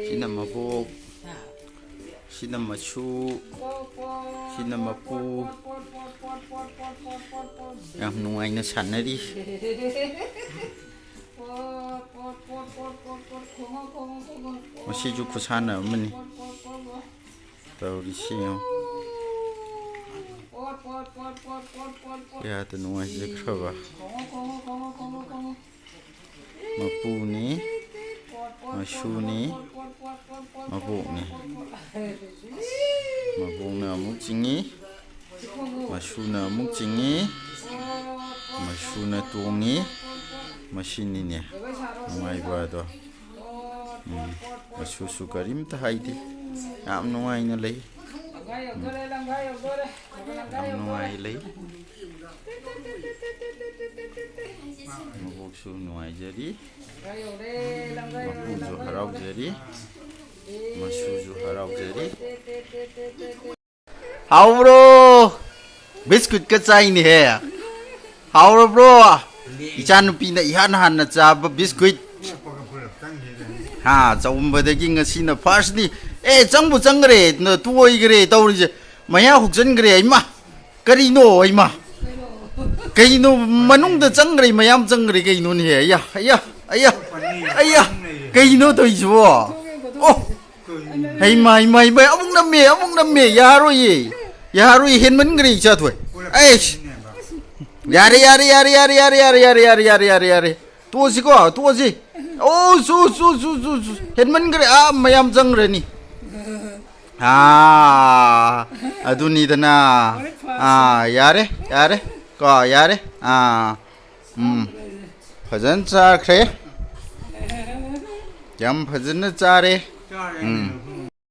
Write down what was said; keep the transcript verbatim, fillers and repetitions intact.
ꯁꯤꯅ ꯃꯕꯣꯛ, ꯁꯤꯅ ꯃꯁꯨ, ꯁꯤꯅ ꯃꯄꯨ꯫ ꯌꯥꯝ ꯅꯨꯡꯉꯥꯏꯅ ꯁꯥꯟꯅꯔꯤ꯫ ꯃꯁꯤꯁꯨ ꯈꯨꯁꯥꯟꯅ ꯑꯃꯅꯤ꯫ ꯇꯧꯔꯤꯁꯤ ꯌꯦꯡꯉꯨ꯫ ꯀꯌꯥꯗ ꯅꯨꯡꯉꯥꯏꯖꯈ꯭ꯔꯕ꯫ ꯃꯄꯨꯅꯤ, ꯃꯁꯨꯅꯤ, ꯃꯕꯣꯛꯅꯤ꯫ ꯃꯕꯣꯛꯅ ꯑꯃꯨꯛ ꯆꯤꯡꯏ, ꯃꯁꯨꯅ ꯑꯃꯨꯛ ꯆꯤꯡꯏ, ꯃꯁꯨꯅ ꯇꯣꯡꯉꯤ꯫ ꯃꯁꯤꯅꯤꯅꯦ ꯅꯨꯡꯉꯥꯏꯕ ꯑꯗꯣ꯫ ꯎꯝ, ꯃꯁꯨꯁꯨ ꯀꯔꯤꯝꯇ ꯍꯥꯏꯗꯦ꯫ ꯌꯥꯝ ꯅꯨꯡꯉꯥꯏꯅ ꯂꯩ꯫ ꯌꯥꯝ ꯅꯨꯡꯉꯥꯏ ꯂꯩ꯫ ꯃꯕꯣꯛꯁꯨ ꯅꯨꯡꯉꯥꯏꯖꯔꯤ꯫ ꯃꯄꯨꯁꯨ ꯍꯔꯥꯎꯖꯔꯤ꯫ ꯃꯁꯨꯁꯨ ꯍꯔꯥꯎꯖꯔꯤ꯫ ꯍꯥꯎꯕ꯭ꯔꯣ? ꯕꯤꯁꯀꯨꯠꯀ ꯆꯥꯏꯅꯦꯍꯦ꯫ ꯍꯥꯎꯔꯕ꯭ꯔꯣ? ꯏꯆꯥꯅꯨꯄꯤꯅ ꯏꯍꯥꯟ ꯍꯥꯟꯅ ꯆꯥꯕ ꯕꯤꯁꯀꯨꯠ꯫ ꯍꯥ, ꯆꯥꯎꯝꯕꯗꯒꯤ ꯉꯁꯤꯅ ꯐꯥꯔꯁꯅꯤ꯫ ꯑꯦ, ꯆꯪꯕꯨ ꯆꯪꯈ꯭ꯔꯦ, ꯅ-, ꯇꯣꯏꯈ꯭ꯔꯦ ꯇꯧꯔꯤꯁꯦ꯫ ꯃꯌꯥ ꯍꯨꯛꯆꯟꯈ꯭ꯔꯦ, ꯏꯃꯥ꯫ ꯀꯔꯤꯅꯣ, ꯏꯃꯥ? ꯀꯩꯅꯣ ꯃꯅꯨꯡꯗ ꯆꯪꯈ꯭ꯔꯦ, ꯃꯌꯥꯝ ꯆꯪꯈ꯭ꯔꯦ, ꯀꯩꯅꯣꯅꯦꯍꯦ? ꯑꯌꯥ, ꯑꯌꯥ, ꯑꯌꯥ, ꯑꯌꯥ, ꯀꯩꯅꯣ ꯇꯧꯔꯤꯁꯤꯕꯣ? ꯑꯣ, ꯍꯩꯃꯥ, ꯍꯩꯃꯥ, ꯍꯩꯃꯥ, ꯑꯃꯨꯛ ꯅꯝꯃꯦ, ꯑꯃꯨꯛ ꯅꯝꯃꯦ, ꯌꯥꯔꯣꯏꯌꯦ, ꯌꯥꯔꯣꯏꯌꯦ, ꯍꯦꯟꯃꯟꯈ꯭ꯔꯦ, ꯏꯆꯥꯊꯣꯏ꯫ ꯑꯩꯁ, ꯌꯥꯔꯦ, ꯌꯥꯔꯦ, ꯌꯥꯔꯦ꯫ ꯇꯣꯛꯑꯁꯤꯀꯣ, ꯇꯣꯛꯑꯁꯤ꯫ ꯑꯣ, ꯁꯨ, ꯁꯨ, ꯁꯨ, ꯁꯨ, ꯁꯨ, ꯍꯦꯟꯃꯟꯈ꯭ꯔꯦ, ꯑꯥ, ꯃꯌꯥꯝ ꯆꯪꯈ꯭ꯔꯅꯤ꯫ ꯑꯥ, ꯑꯗꯨꯅꯤꯗꯅ꯫ ꯑꯥ, ꯌꯥꯔꯦ, ꯌꯥꯔꯦ꯫ ꯀꯣ, ꯌꯥꯔꯦ꯫ ꯑꯥ, ꯎꯝ꯫ ꯐꯖꯅ ꯆꯥꯈ꯭ꯔꯦ꯫ ꯌꯥꯝ ꯐꯖꯅ ꯆꯥꯔꯦ꯫ ꯎꯝ꯫